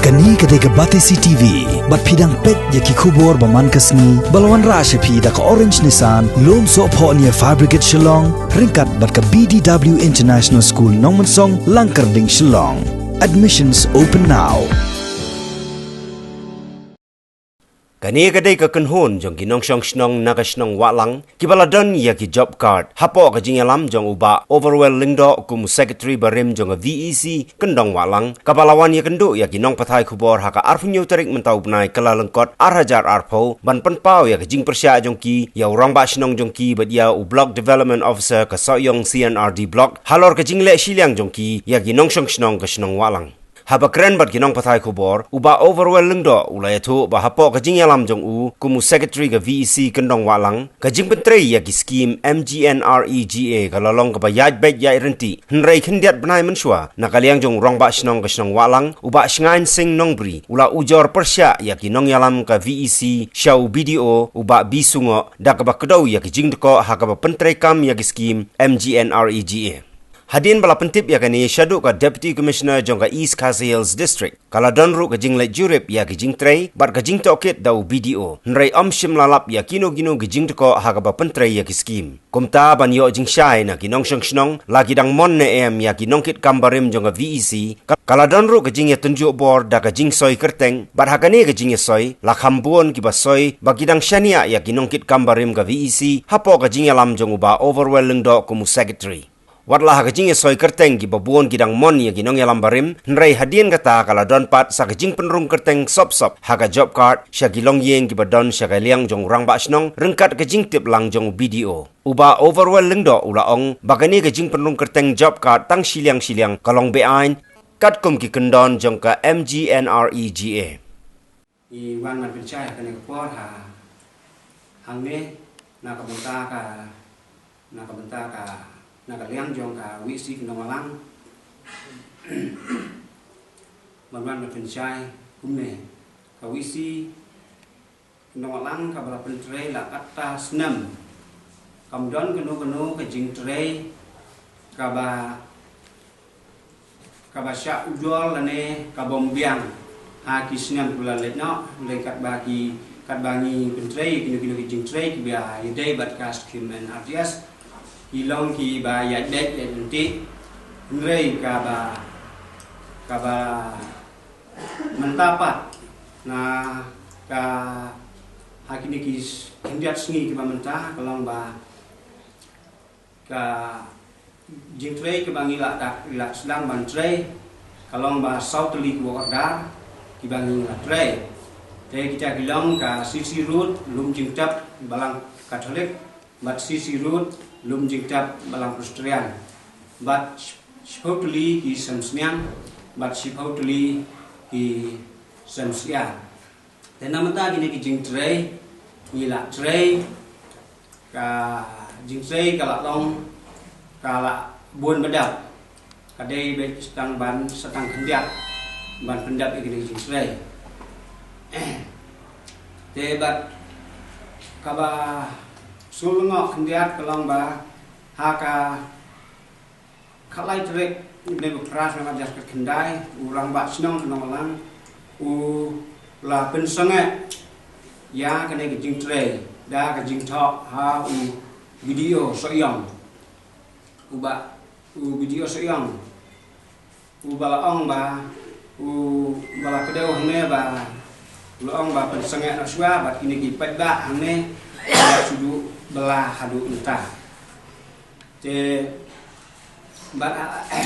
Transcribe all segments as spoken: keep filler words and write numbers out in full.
Kane ka dei ka Batesi T V, bad phi dang peit ïa ki khubor ba man ka sngi, ba la wanrah sha phi da ka Orange Nissan, Lum Sohphoh near Fire Brigade Shillong, ryngkat bad ka B D W International School Nongmensong, Langkyrding, Shillong. Admissions open now. Kane ka dei ka kynhun jong ki nongshong shnong na ka shnong Wahlang, kiba la don ïa ki job card, hapoh ka jingïalam jong u Bah Overwell Lyngdoh kum u secretary barim jong ka V E C kyndong Wahlang, kaba la wan ïakynduh ïa ki nongpathai khubor ha ka arphew hynñiew tarik mynta u bnai Kyllalyngkot ar hajar arphew, ban pynpaw ïa ka jingpyrshah jong ki ïa u rangbah shnong jong ki bad ïa u Block Development Officer ka Sohiong C and R D Block, halor ka jingleh shiliang jong ki ïa ki nongshong shnong ka shnong Wahlang. Haba kren bad ki nongpathai khubor, u Bah Overwell Lyngdoh u la ïathuh ba hapoh ka jingïalam jong u kum u secretary ka V E C kyndong Wahlang, ka jingpyntrei ïa ki skim M G N R E G A ka la long kaba ïaid beit ïaid ryntih. Hynrei khyndiat bnai mynshuwa, na ka liang jong u rangbah shnong ka shnong Wahlang, u Bah Shngain Sing Nongbri u la ujor pyrshah ïa ki nongïalam ka V E C sha u B D O, u Bah B Sungoh, da kaba kdew ïa ki jingdkoh ha kaba pyntrei kam ïa ki skim M G N R E G A. Hadien ba la pyntip ïa kane shaduh ka Deputy Commissioner jong ka East Khasi Hills District, ka la don ruh ka jingleit jurip ïa ki jingtrei bad ka jingtohkit da u B D O. Hynrei ym shym la lap ïa kino kino ki jingdkoh ha kaba pyntrei ïa ki skim. Kumta ban ïoh jingshai na ki nongshong shnong la ki dang mon ne em ïa ki nongkit kam barim jong ka V E C, ka, ka la don ruh ka jingïatynjuh bor da ka jingsoi kyrteng, bad ha kane ka jingïasoi la kham bun kiba soi ba ki dang shaniah ïa ki nongkit kam barim ka V E C hapoh ka jingïalam jong u Bah Overwell Lyngdoh kum u secretary. Wat la ha ka jingïasoi kyrteng kiba bun ki dang mon ïa ki nongïalam barim, hynrei hadien kata ka la don pat sa ka jingpynrung kyrteng sop sop ha ka job card sha ki longïing kiba don sha ka liang jong u rangbah shnong ryngkat ka jingtip lang jong u B D O. U Bah Overwell Lyngdoh u la ong ba kane ka jingpynrung kyrteng job card tang shiliang shiliang ka long be-aiñ, katkum ki kyndon jong ka M G N R E G A. Ngi wan ban pynshai ha kane ka por ha hangne na ka bynta ka, na ka bynta ka, na ka liang jong ka V E C kyndong Wahlang. Ban wan ban pynshai kumne, ka V E C kyndong Wahlang kaba la pyntrei la katta snem. Kam don kano kano ka jingtrei kaba kaba shah ujor lane ka bym biang ha ki snem kiba la leit noh, lei katba ki, katba ngi pyntrei kino kino ki jingtrei kiba ïadei bad ka skim N R D S, ki long kiba ïaid beit ïaid ryntih. Hynrei kaba, kaba mynta pat na ka, ha kine ki khyndiat sngi kiba mynta ka long ba ka jingtrei kaba ngi la dak, la sdang ban trei ka long ba saw tylli ki work order kiba ngi la trei. Te kita ki long ka C C Road, Lumjingtep, Balang Katholik, bad C C Road, Lumjingtep, Balang Presbyterian, bad shiphew tylli ki sem sniang, bad shiphew tylli ki sem syiar. Te na mynta kine ki jingtrei ngi la trei, ka jingtrei ka la long, ka la bun ba dap. Ka dei beit sa tang ban, sa tang khyndiat ban pyndap ïa kine ki jingtrei. Te bad kaba shu lyngngoh khyndiat ka long ba ha ka khatlai tarik u bnai ba phra snem ar hajar khatkhyndai, u rangbah shnong Nonglang u la pynsangeh ïa kane ka jingtrei da ka jingthoh ha u B D O Sohiong. U ba, u B D O Sohiong u ba la ong ba, u ba la kdew hangne ba, u la ong ba pynsangeh noh shuwa bad kine ki paidbah hangne ba shu duh bylla haduh mynta. Te bad ha,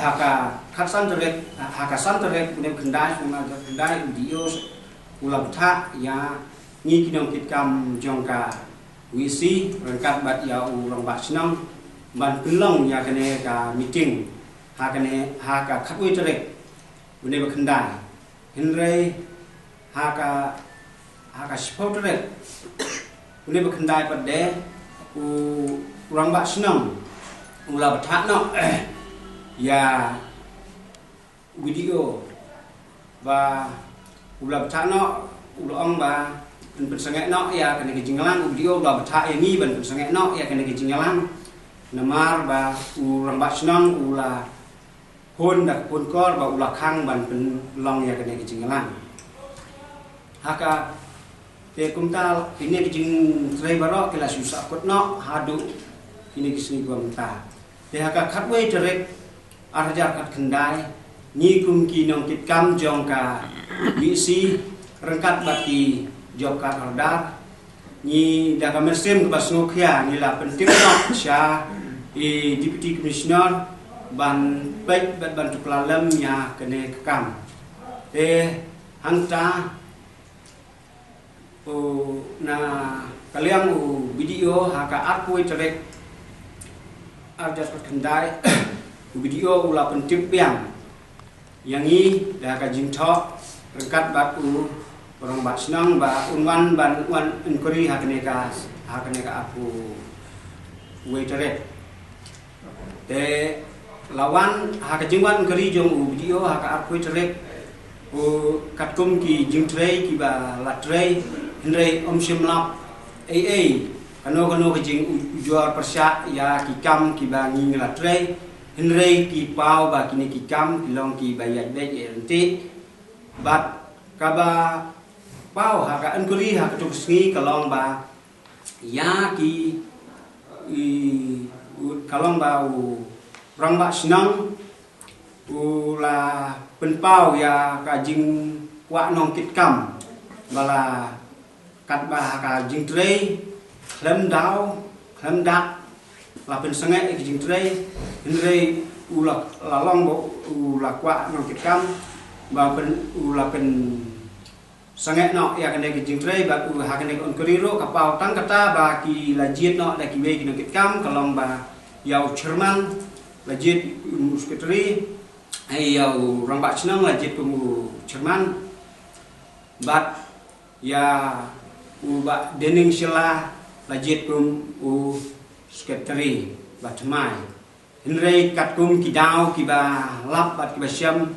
ha ka khatsan tarik, ha ka san tarik u bnai ba khyndai, snem ar hajar khatkhyndai, u D O u la bthah ïa ngi ki nongkitkam jong ka V E C ryngkat bad ïa u rangbah shnong ban pynlong ïa kane ka meeting ha kane, ha ka khatwei tarik u bnai ba khyndai. Hynrei ha ka, ha ka shiphew tarik u bnai ba khyndai pat de u rangbah shnong u la bthah noh ïa u B D O ba u la bthah noh, u la ong ba yn pynsangeh noh ïa kane ka jingïalang. U B D O u la bthah ïa ngi ban pynsangeh noh ïa kane ka jingïalang. Namar ba u rangbah shnong u la phone da ka phone call ba u la khang ban pynlong ïa kane ka jingïalang. Ha ka, te kumta kine ki jingtrei baroh ki la shu sahkut noh haduh kine ki sngi ba mynta. Te ha ka khatwei tarik ar hajar khatkhyndai, ngi kum ki nongkitkam jong ka VC ryngkat bad ki job card holder, ngi da ka mynsiem kaba sngewkhia ngi la pyntip noh sha i Deputy Commissioner ban peit bad ban tuklar lem ïa kane ka kam. Te hangta u, na ka liang u BDO ha ka arphew tarik ar hajar khatkhyndai, u BDO u la pyntip biang ïa ngi da ka jingthoh ryngkat bad u rangbah shnong ba un wan ban wan inquiry ha kane ka, ha kane ka arphew tarik. Te la wan ha ka jingwan inquiry jong u BDO ha ka arphew tarik, u katkum ki jingtrei kiba la trei, hynrei um shym lap ei ei, kano kano ka jingujor pyrshah ïa ki kam kiba ngi la trei, hynrei ki paw ba kine ki kam ki long kiba ïaid beit ïaid ryntih. Bad kaba paw ha ka inquiry ha kato ka sngi ka long ba ïa ki, i, u, ka long ba u rangbah shnong u la pynpaw ïa ka jingkwah nongkitkam ba la katba ha ka jingtrei khlem daw khlem dak la pynsangeh ïa ka jingtrei, hynrei u la, la long ba u la kwah nongkitkam ba pyn, u la pyn sangeh noh ïa kane ka jingtrei bad u ha kane ka inquiry ruh ka paw tang kata ba ki la jied noh da kiwei ki nongkitkam, ka long ba ïa u chairman la jied kum u secretary, ïa u rangbah shnong la jied kum u chairman, bad ïa u Bah Dening Shylla la jied kum u secretary ba thymmai. Hynrei katkum ki daw kiba lap bad kiba shem,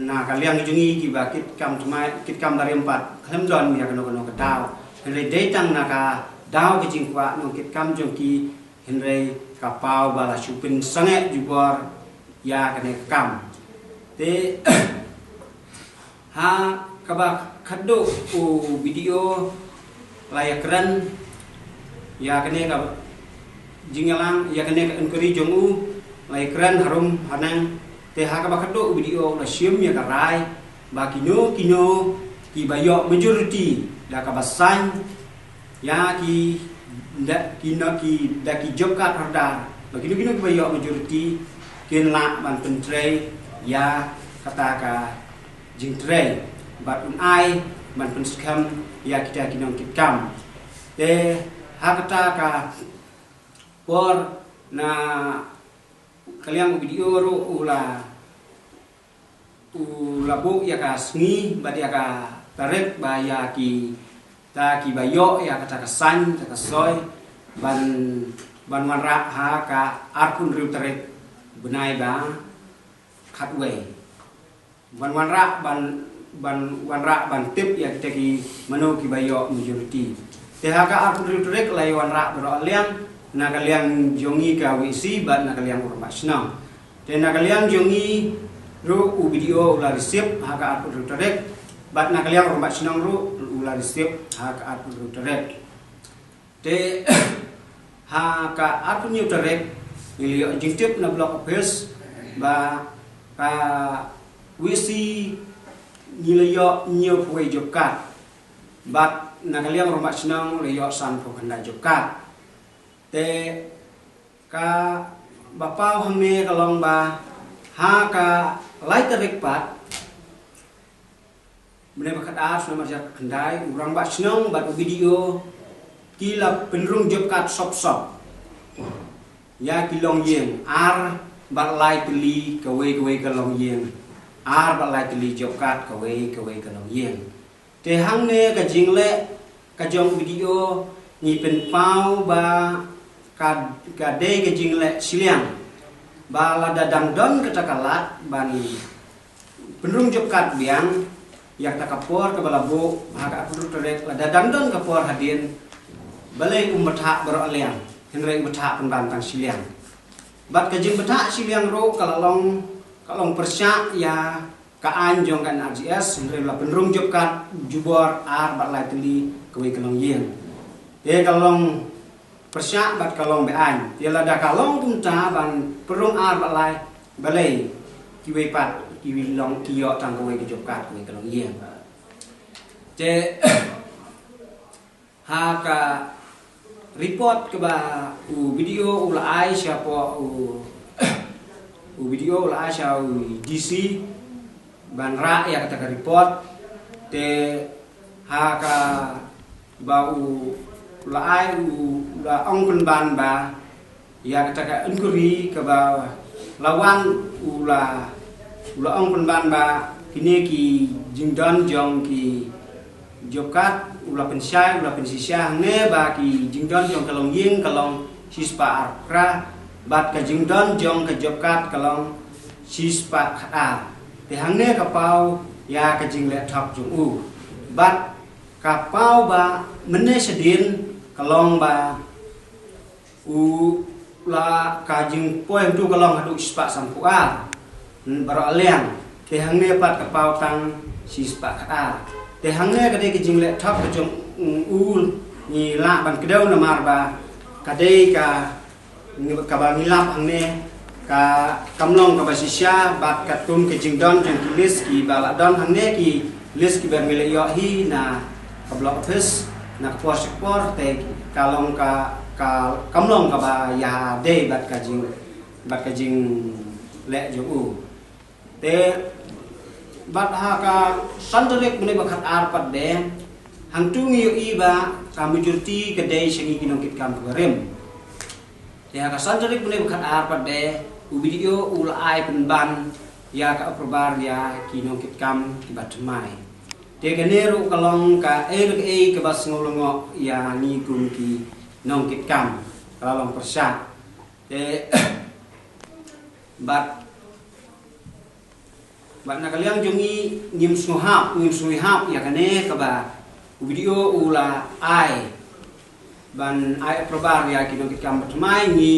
na ka liang jong ngi kiba kitkam thymmai, kitkam barim pat khlem don ïa kano kano ka daw. Hynrei dei tang na ka daw ka jingkwah nongkitkam jong ki, hynrei ka paw ba la shu pynsangeh jubor ïa kane ka kam. Te ha kaba khadduh u BDO la ïakren ïa kane ka jingïalang, ïa kane ka inquiry jong u, la ïakren harum haneng. Te ha kaba khadduh u BDO la shim ïa ka rai ba kino kino kiba ïoh majority da kaba sign ïa ki, da ki, na ki, da ki job card holder, ba kino kino kiba ïoh majority kin lah ban pyntrei ïa kata ka jingtrei bad un ai ban pynskhem ïa kita ki nongkitkam. Te ha kata ka por na ka liang u BDO ruh u la, u la buh ïa ka sngi bad ïa ka tarik ba ïa kita kiba ïoh ïa kata ka sign, kata ka soi ban, ban wanrah ha ka arphew hynriew tarik bnai ba khatwei. Ban wanrah ban, ban wanrah ban tip ïa kita ki mano kiba ïoh majority. Te ha ka arphew hynriew tarik la ïa wanrah baroh liang, na ka liang jong ngi ka VC bad na ka liang u rangbah shnong. Te na ka liang jong ngi ruh u BDO u la receive ha ka arphew hynriew tarik, bad na ka liang u rangbah shnong ruh u la receive ha ka arphew hynriew tarik. Te ha ka arphew hynñiew tarik ngi la ïoh jingtip na block office ba ka VC ngi la ïoh hynñiewphew wei job card, bad na ka liang rangbah shnong la ïoh sanphew khyndai job card. Te kaba paw hangne ka long ba ha ka lai tarik pat bnai ba khatar snem ar hajar khyndai, u rangbah shnong bad u BDO ki la pynrung job card sop sop ïa ki longïing, ar bad lai tylli kawei kawei ka longïing, ar bad lai tylli job card kawei kawei ka longïing. Te hangne ka jingleh ka jong u BDO ngi pynpaw ba ka, ka dei ka jingleh shiliang, ba lada dang don kata ka lad ban pynrung job card biang ïa kata ka por kaba la buh ha ka arphew hynriew tarik, lada dang don ka por hadien, balei um bthah baroh liang, hynrei um bthah pynban tang shiliang. Bad ka jingbthah shiliang ruh ka la long Ka long pyrshah ïa ka aiñ jong ka N R G S, hynrei la pynrung job card jubor ar bad lai tylli kawei ka longïing. Te ka long pyrshah bad ka long be-aiñ. Te lada ka long kumta ban pynrung ar bad lai, balei kiwei pat kiwei long ki ïoh tang kawei ka job card kawei ka longïing. Te ha ka report kaba u B D O u la ai sha poh u, u B D O u la ai sha u D C ban rah ïa kata ka report. Te ha kaba u la ai u la ong pynban ba ïa kata ka inquiry kaba la wan u la, u la ong pynban ba kine ki jingdon jong ki job card u la pynshai, u la pynshisha hangne ba ki jingdon jong ka longïing ka long shispah arphew phra bad ka jingdon jong ka job card ka long shispah khatar. Te hangne ka paw ïa ka jingleh thok jong u. Bad ka paw ba mynne shadien ka long ba u la ka jingpoi hangtu ka long haduh shispah sanphew ar. Hmm, baroh a liang. Te hangne pat ka paw tang shispah khatar. Te hangne ka dei ka jingleh thok ka jong u, ngi lah ban kdew namar ba ka dei ka, kaba ngi lap hangne ka kam long kaba shisha bad katkum ka jingdon jong ki list kiba la don hangne, ki list kiba ngi la ïoh hi na ka block office na ka por sha ka por, te ka long ka, ka kam long kaba ïadei bad ka jing, bad ka jingleh jong u. Te bad ha ka san tarik bnai ba khatar pat de hangtu ngi ïohi ba ka majority ka dei sha ngi ki nongkitkam kiba rim. Te ha ka san tarik bnai ba khatar pat de u B D O u la ai pynban ïa ka approval ïa ki nongkitkam kiba thymmai. Te kane ruh ka long kaei re kaei kaba sngew lyngngoh ïa ngi kum ki nongkitkam ka la long pyrshah. Te bad, bad na ka liang jong ngi ngim sngewhap, ngim sngewhap ïa kane kaba u B D O u la ai ban ai approval ïa ki nongkitkam ba thymmai. Ngi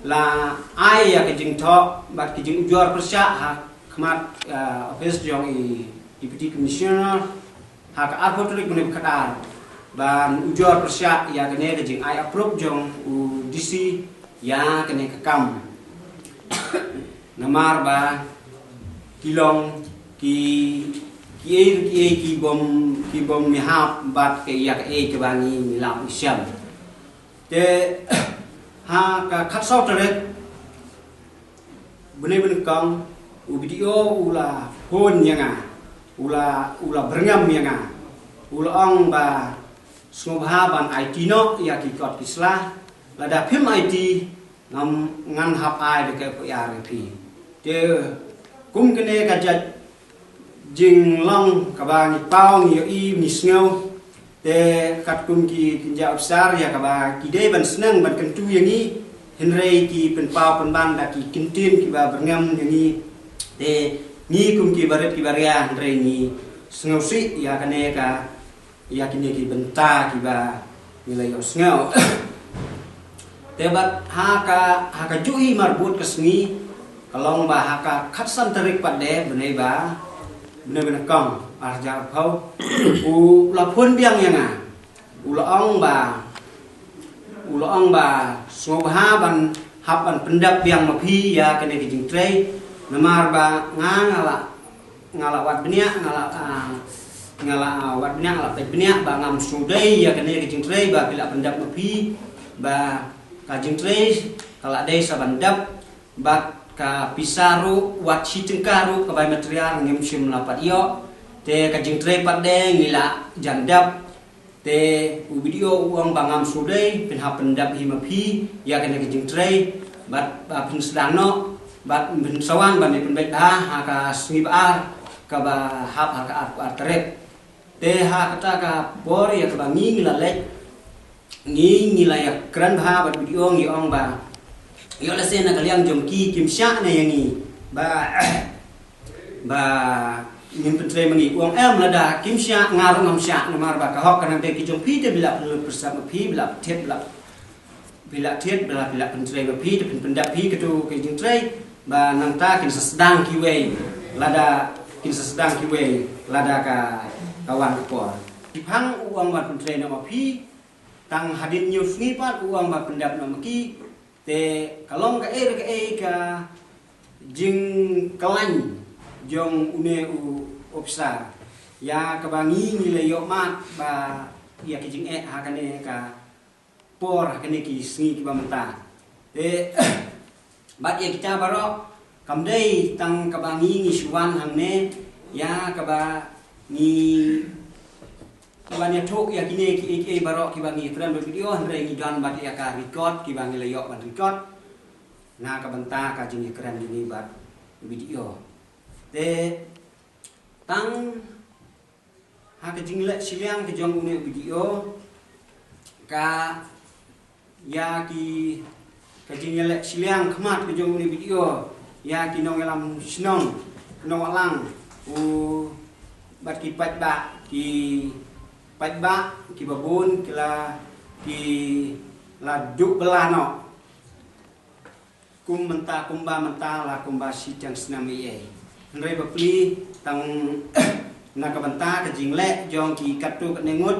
la ai ïa ka jingthoh bad ki jingujor pyrshah ha khmat, eh, office jong i Deputy Commissioner ha ka arphew tarik bnai ba khatar ban ujor pyrshah ïa kane ka jingai approve jong u D C ïa kane ka kam. Namar ba ki long ki, kiei kiei ki bym, ki bym ïahap bad ka ïa kaei kaba ngi, ngi lap ngi shem. Te ha ka khatsaw tarik bnai ba nyngkong u B D O u la phone ïa nga, u la, u la byrngem ïa nga, u la ong ba sngewbha ban aiti noh ïa ki kot ki sla, lada phim aiti ngam, ngan hap ai da ka F I R ïa phi. Te kum kane ka jait jinglong kaba ngi paw, ngi ïohi, ngi sngew. Te katkum ki kynja officer ïa kaba ki dei ban sneng ban kyntu ïa ngi, hynrei ki pynpaw pynban da ki kyntien kiba byrngem ïa ngi. Te ngi kum ki barit ki baria hynrei ngi sngewsih ïa kane ka, ïa kine ki bynta kiba ngi la ïohsngew. Te bad ha ka, ha kajuh hi marbud ka sngi, ka long ba ha ka khatsan tarik pat de bnai ba, bnai ba nyngkong ar hajar arphew, u la phone biang ïa nga, u la ong ba, u la ong ba sngewbha ban hap ban pyndep biang ma phi ïa kane ka jingtrei, namar ba nga, nga la, nga la wad bniah, nga la, ah, nga la, ah, wad bniah, nga la peit bniah ba ngam sngewdei ïa kane ka jingtrei, ba phi la pyndep ma phi, ba ka jingtrei ka la dei sa ban dep, bad ka pisa ruh wat shi tyngka ruh ka bai material ngim shym la pat ïoh. Te ka jingtrei pat de ngi la jan dep. Te u B D O u ong ba ngam sngewdei, phin hap pyndep hi ma phi ïa kane ka jingtrei, bad ba phin sdang noh, bad phin sa wan ba me pynbeit bha ha ka sngi ba ar kaba hap ha ka arphew ar tarik. Te ha kata ka por ïa kaba ngi, ngi la leit, ngi, ngi la ïakren bha bad B D O, ngi ong ba ïoh lehse na ka liang jong ki kim shah ne ïa ngi ba ba ngin pyntrei ma ngi. U ong em, lada kim shah nga ruh ngam shah, namar ba ka hok ka nang dei ki jong phi, te phi la pynlut pyrsad ma phi, phi la thied, phi la, phi la thied, phi la, phi la pyntrei ma phi, te phin pyndep phi katu ka jingtrei. ba nangta kin sa sdang kiwei lada, kin sa sdang kiwei lada ka, ka wan ka por. Ki phang u ong ban pyntrei noh ma phi, tang hadien hynñiew sngi pat u ong ban pyndep noh ma ki. Te ka long kaei re kaei ka jingkylla jong une u ophisar ïa kaba ngi ngi la ïoh mad ba ïa ki jingeh ha kane ka por, ha kine ki sngi kiba mynta. Te bad ïa kita baroh kam dei tang kaba ngi ngi shu wan hangne ïa kaba ngi, kaba ngi ïathuh ïa kine ki, ki, ki baroh kiba ngi kren bad video, hynrei ngi don bad ïa ka record kiba ngi la ïoh ban record na ka bynta ka jingïakren jong ngi bad video. Te tang ha ka jingleh shiliang ka jong une video, ka ïa ki, ka jingleh shiliang khmat ka jong une video ïa ki nongïalam shnong, nongïalam u bad ki paidbah, ki paidbah kiba bun ki la, ki la duh bylla noh. Kum mynta, kumba mynta la kumba shi tang snem ei ei. Hynrei bapli tang na ka bynta ka jingleh jong ki katto katne ngut,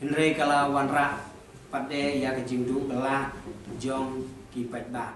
hynrei ka la wanrah pat de ïa ka jingduh bylla jong ki paidbah.